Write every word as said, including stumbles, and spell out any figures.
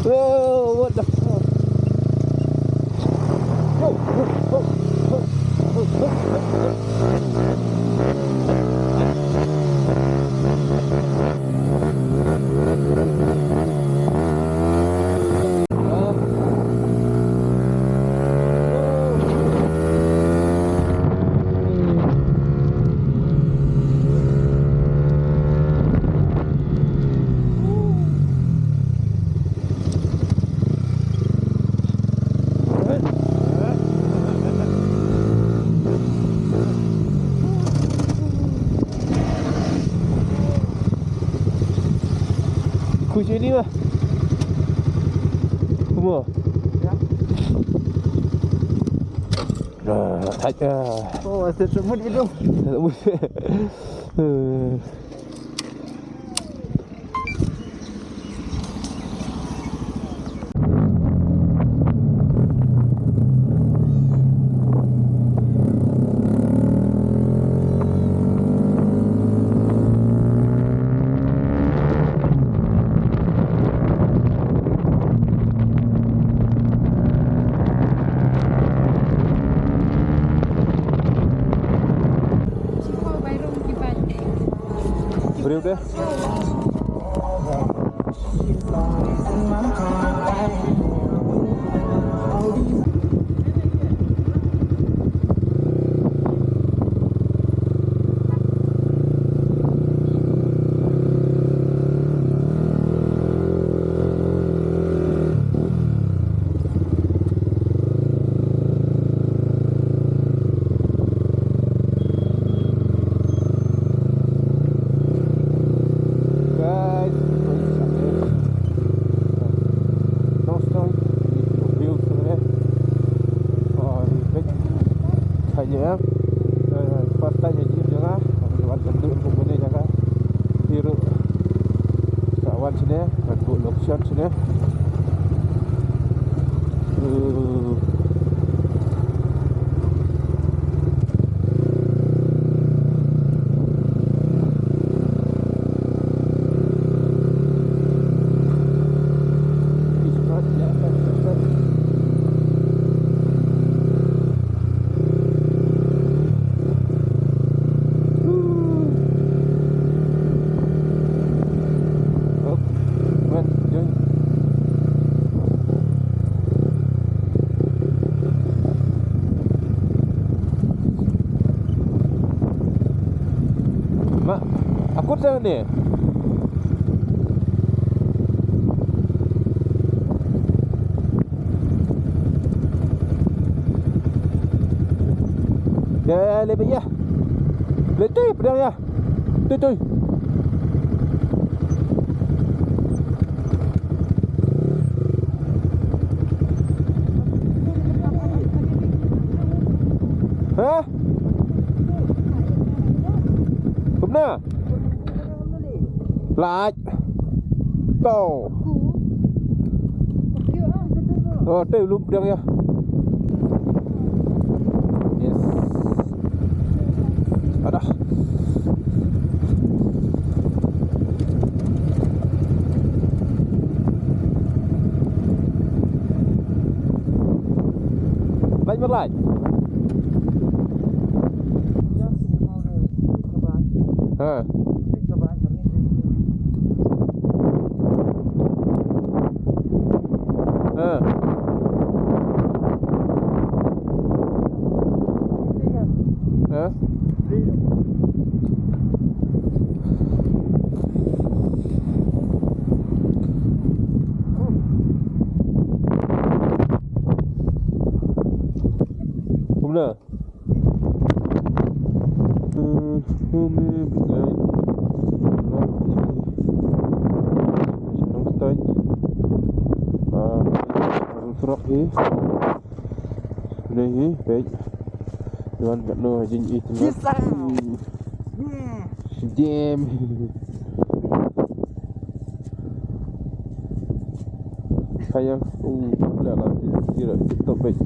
Whoa, what the fuck? Whoa, whoa, whoa, whoa, whoa, whoa. Khuid ïa ini bah. Kumno? Ah, thait, ah. Oh, asyik sebut gitu. Briew de. Guys, nongstong view sini. Oh, ni pek. Kayaknya, eh, first time ya, jing jaka. Wan tentu untuk mana jaka. Hiru. Sa wan sini, wan bu location sini. Uh. Ma, akut sa ni. Ya, ya, lebih ya. Betul, pedang ya. Tui, tui. Ha? Kumno? Lait. To. Oh, tu lum pedang ya. Yes. Adah. Light. Ha. Ha. Ha. Kumno? Surok hi. Dei hi, peit. Wan kat no jin i tu. Jam. Sayang, uh, la la, tira, tira, peit.